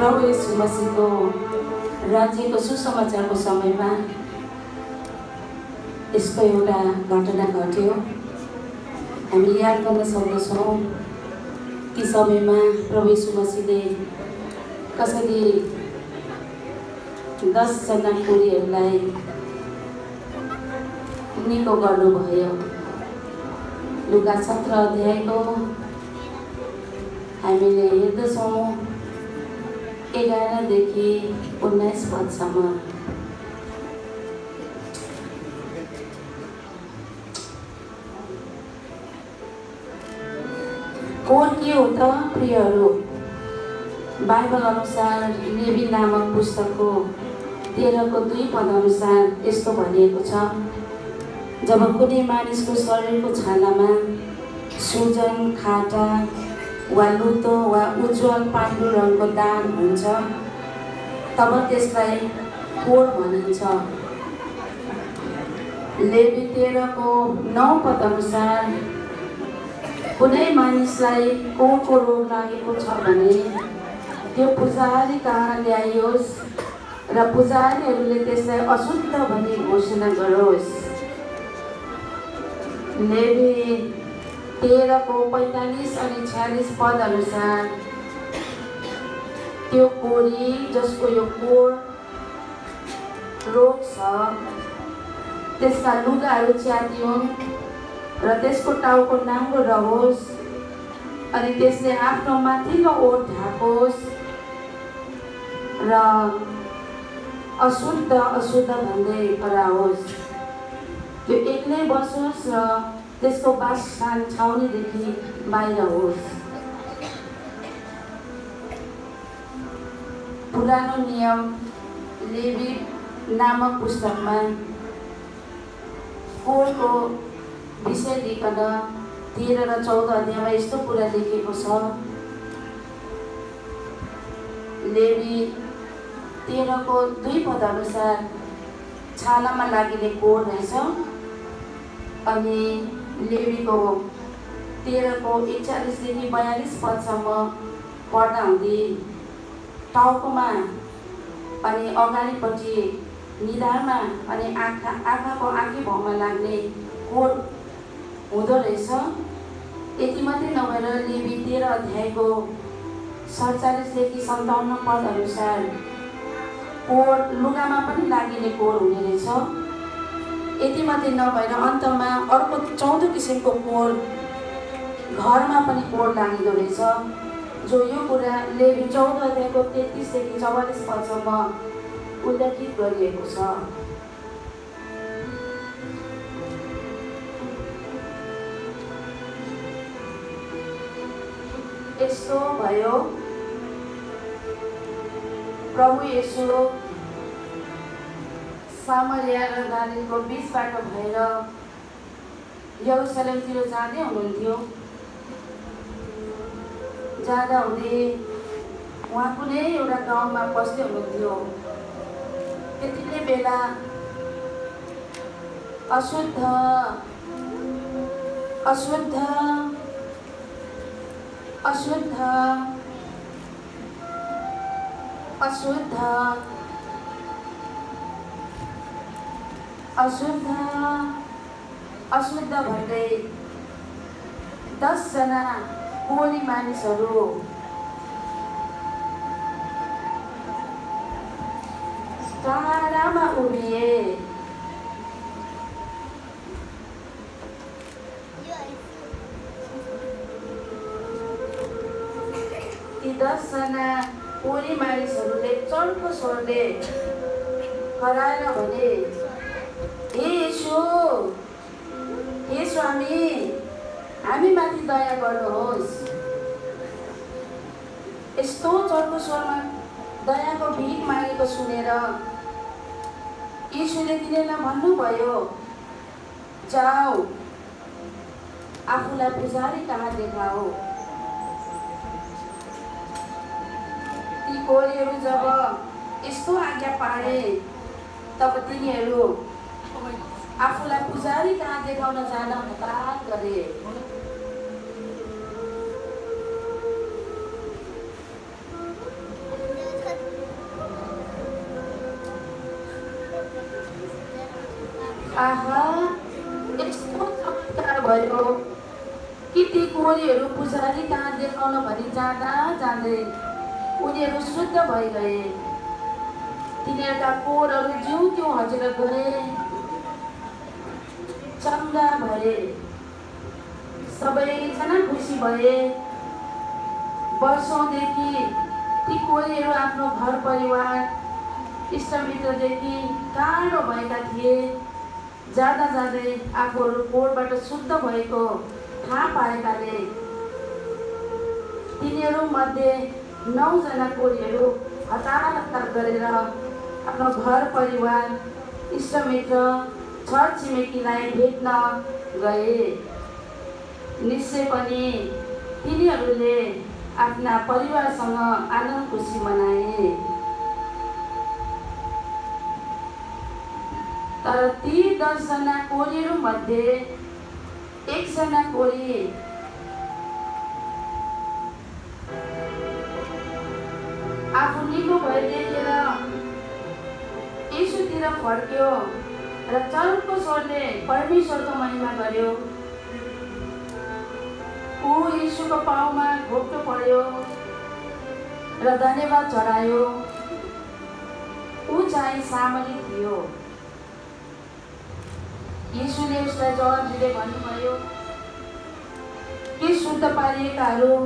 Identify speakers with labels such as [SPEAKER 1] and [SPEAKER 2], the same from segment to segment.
[SPEAKER 1] प्रभु येशू मसीहको राज्यको सुसमाचारको समयमा यसको एउटा घटना घट्यो। हामी याद गर्न सक्दछौँ ती समयमा प्रभु येशू मसीहले कसरी 10 जना कुरीहरूलाई निको गर्नुभयो। लुका 17 अध्यायको हामीले हेर्दछौँ 11 देखि 19 पदसम्म। कोर के हो त प्रियहरू? बाइबल अनुसार लेवी नामक पुस्तकको 13 को 2 पद अनुसार यस्तो भनिएको छ, जब कुनै मानिसको शरीरको छालामा सुजन, खाटा वा लुतो वा उज्जवल पाण्डु रङको दाग हुन्छ तब त्यसलाई कोर भनिन्छ। लेवी 13 को 9 पद अनुसार कुनै मानिसलाई कोरको रोग लागेको छ भने त्यो पुजारी कहाँ ल्याइयोस् र पुजारीहरूले त्यसलाई अशुद्ध भनी घोषणा गरोस्। लेवी 13 को 45 अनि 46 पद अनुसार त्यो कोरी जसको यो कोर रोग छ त्यसका लुगाहरू च्यातिउन् र त्यसको टाउको नाङ्गो रहोस् अनि त्यसले आफ्नो माथिल्लो ओठ ढाकोस् र अशुद्ध अशुद्ध भन्दै कराओस्। त्यो एक्लै बसोस् र त्यसको वासस्थान छाउनीदेखि बाहिर होस्। पुरानो नियम लेवी नामक पुस्तकमा कोरको विषय लिकन 13 र 14 अध्यायमा यस्तो कुरा लेखेको छ। लेवी 13 को 2 पद अनुसार छालामा लागिने कोर रहेछ। अनि लेवीको 13 को 41 देखि 42 पदसम्म पढ्दा हुँदी टाउकोमा अनि अगाडिपट्टि निधारमा अनि आँखाको आँखी भाउमा लाग्ने कोर हुँदो रहेछ। यति मात्रै नभएर लेवी 13 अध्यायको 47 देखि 57 पद अनुसार कोर लुगामा पनि लागिने कोर हुने रहेछ। यति मात्रै नभएर अन्तमा अर्को 14 किसिमको कोर घरमा पनि कोर लागिदो रहेछ, जो यो कुरा लेवी 14 अध्यायको 33 देखि 44 पदसम्म उल्लेखित गरिएको छ। यस्तो भयो, प्रभु येशू सामरिया र गालीलको बीचबाट भएर यरुसलेमतिर जाँदै हुनुहुन्थ्यो। जाँदा हुँदै उहाँ कुनै एउटा गाउँमा बस्दै हुनुहुन्थ्यो। त्यतिकै बेला अशुद्ध अशुद्ध अशुद्ध अशुद्ध अशुद्ध अशुद्ध भन्दै 10 जना कोरी मानिसहरू टाढामा उभिए। ती 10 जना कोरी मानिसहरूले चर्को स्वरले कराएर भने, हे येशू, हे स्वामी, हामीमाथि दया गर्नुहोस्। यस्तो चर्को स्वरमा दयाको भिख मागेको सुनेर येशूले तिनीहरूलाई भन्नुभयो, जाऊ आफूलाई पुजारी कहाँ देखाओ। ती कोरीहरू जब यस्तो आज्ञा पाए तब तिनीहरू आफूलाई पुजारी कहाँ देखाउन जान हतार गरे। भयो कि ती कोरीहरू पुजारी कहाँ देखाउन भनी जाँदा जाँदै उनीहरू शुद्ध भइगए। तिनीहरूका कोरहरू जिउ हटेर गए, चङ्गा भए, सबैजना खुसी भए। वर्षौँदेखि ती कोरीहरू आफ्नो घर परिवार इष्टमित्रदेखि टाढो भएका थिए। जाँदा जाँदै आफूहरू कोरबाट शुद्ध भएको थाहा पाएकाले तिनीहरू मध्ये 9 जना कोरीहरू हतार गरेर आफ्नो घर परिवार इष्टमित्र छर छिमेकीलाई भेट्न गए। निश्चय पनि तिनीहरूले आफ्ना परिवारसँग आनन्द खुसी मनाए। तर ती 10 जना कोरीहरू मध्ये 1 जना कोरी आफू निको भए देखेर यीशुतिर फर्क्यो र चर्को स्वरले परमेश्वरको महिमा गर्यो। ऊ यीशुको पाउमा घोप्टो पर्यो र धन्यवाद चढायो। ऊ चाहिँ सामरी थियो। यीशुले उसलाई जवाब दिँदै भन्नुभयो कि शुद्ध पारिएकाहरू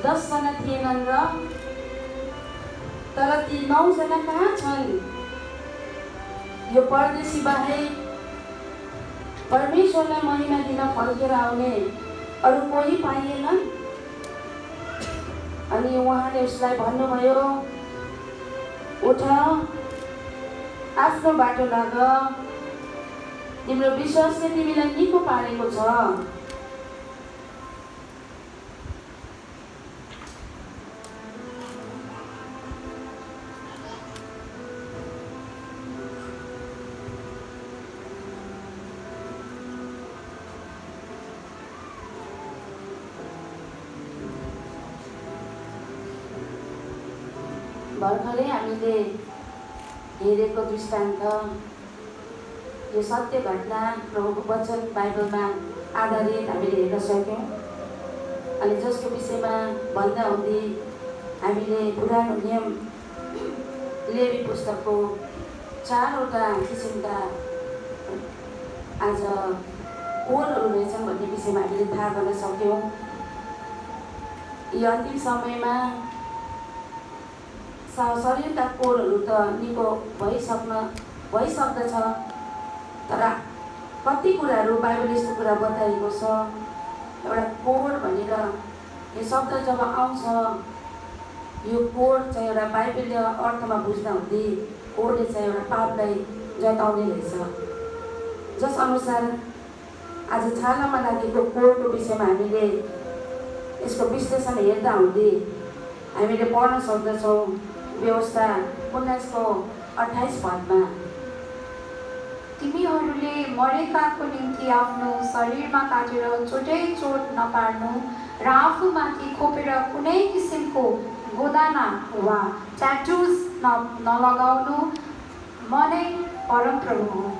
[SPEAKER 1] 10 जना थिएनन् र? तर ती 9 जना कहाँ छन्? यो परदेशी बाहेक परमेश्वरलाई महिमा दिन फर्केर आउने अरू कोही पाइएन। अनि उहाँले उसलाई भन्नुभयो, उठ, आफ्नो बाटो लाग, तिम्रो विश्वासले तिमीलाई निको पारेको छ। भर्खरै हामीले हेरेको दृष्टान्त, यो सत्य घटना प्रभुको वचन बाइबलमा आधारित हामीले हेर्न सक्यौँ। अनि जसको विषयमा भन्दा हुँदै हामीले पुरानो नियम लेवी पुस्तकको 4वटा किसिमका आज कोरहरू रहेछन् भन्ने विषयमा हामीले थाहा गर्न सक्यौँ। यो अन्तिम समयमा शरीरका कोरहरू त निको भइसक्दछ, तर कति कुराहरू बाइबलले यस्तो कुरा बताएको छ। एउटा कोर भनेर यो शब्द जब आउँछ, यो कोर चाहिँ एउटा बाइबलीय अर्थमा बुझ्दा हुँदै कोरले चाहिँ एउटा पापलाई जताउने रहेछ। जस अनुसार आज छालामा लागेको कोरको विषयमा हामीले यसको विश्लेषण हेर्दा हुँदै हामीले पढ्न सक्दछौँ। व्यवस्था 19:28 पदमा,
[SPEAKER 2] तिमीहरूले मरेकाको निम्ति आफ्नो शरीरमा काटेर चोटै चोट नपार्नु र आफूमाथि खोपेर कुनै किसिमको गोदाना वा ट्याटुज नलगाउनु म नै परमप्रभु हुँ।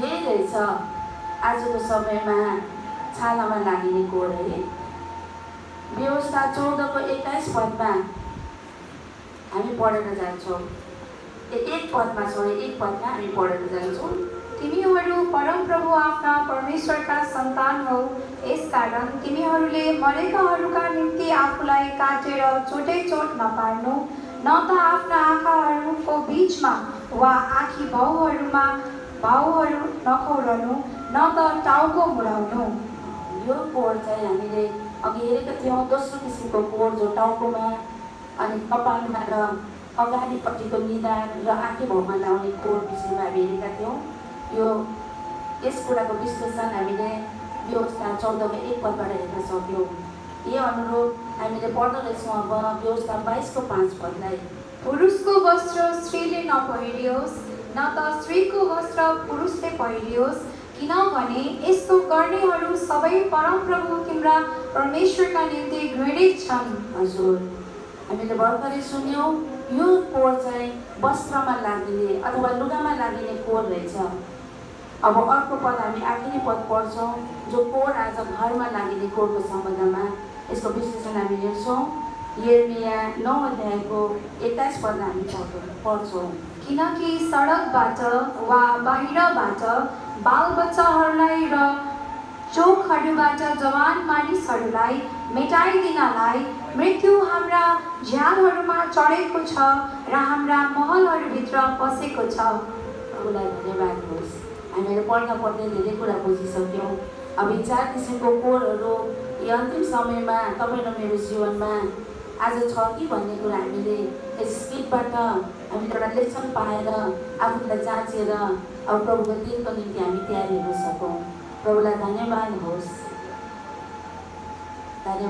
[SPEAKER 1] यही रहेछ आजको समयमा छालामा लागिने कोर है। व्यवस्था 14:21 पदमा हामी पढेर जान्छौँ। एक पदमा छ, एक पदमा हामी पढेर जान्छौँ।
[SPEAKER 2] तिमीहरू परमप्रभु आफ्ना परमेश्वरका सन्तान हौ, यसकारण तिमीहरूले मरेकाहरूका निम्ति आफूलाई काटेर चोटै चोट नपार्नु, न त आफ्ना आँखाहरूको बिचमा वा आँखी भाउहरूमा भाउहरू नखौरनु, न त टाउको मुडाउनु।
[SPEAKER 1] यो कोर चाहिँ हामीले अघि हेरेका थियौँ। दोस्रो किसिमको कोर जो टाउकोमा अनि कपालमा र अगाडिपट्टिको निधार र आँखी भाउमा लाउने कोर विषयमा हामी हेरेका थियौँ। यस कुराको विश्लेषण हामीले व्यवस्था 14:1 पदबाट हेर्न सक्यौँ। यही अनुरूप हामीले पढ्न रहेछौँ अब व्यवस्था 22:5 पदलाई।
[SPEAKER 2] पुरुषको वस्त्र स्त्रीले नपहिरियोस्, न त स्त्रीको वस्त्र पुरुषले पहिरियोस्, किनभने यस्तो गर्नेहरू सबै परमप्रभु तिम्रा परमेश्वरका निम्ति घृणित छन्।
[SPEAKER 1] हजुर, हामीले भर्खरै सुन्यौँ यो कोर चाहिँ वस्त्रमा लागिने अथवा लुगामा लागिने कोर रहेछ। अब अर्को पद हामी आखिरी पद पढ्छौँ, जो कोर आज घरमा लागिने कोरको सम्बन्धमा। यसको विश्लेषण हामी हेर्छौँ। यिर्मया 9 अध्यायको 21 पद हामी पढ्छौँ।
[SPEAKER 2] किनकि सडकबाट वा बाहिरबाट बालबच्चाहरूलाई र चोकहरूबाट जवान मानिसहरूलाई मेटाइदिनलाई मृत्यु हाम्रा झ्यालहरूमा चढेको छ र हाम्रा महलहरूभित्र पसेको छ।
[SPEAKER 1] प्रभुलाई धन्यवाद होस्। हामीले पढ्दा पढ्दै धेरै कुरा बुझिसक्यौँ। अब यी 4 किसिमको कोरहरू यी अन्तिम समयमा तपाईँ र मेरो जीवनमा आज छ कि भन्ने कुरा हामीले यस स्किपबाट हामीले एउटा लेसन पाएर आफूलाई जाँचेर अब प्रभुको दिनको निम्ति हामी तयारी हुन सकौँ। प्रभुलाई धन्यवाद होस्। धन्यवाद।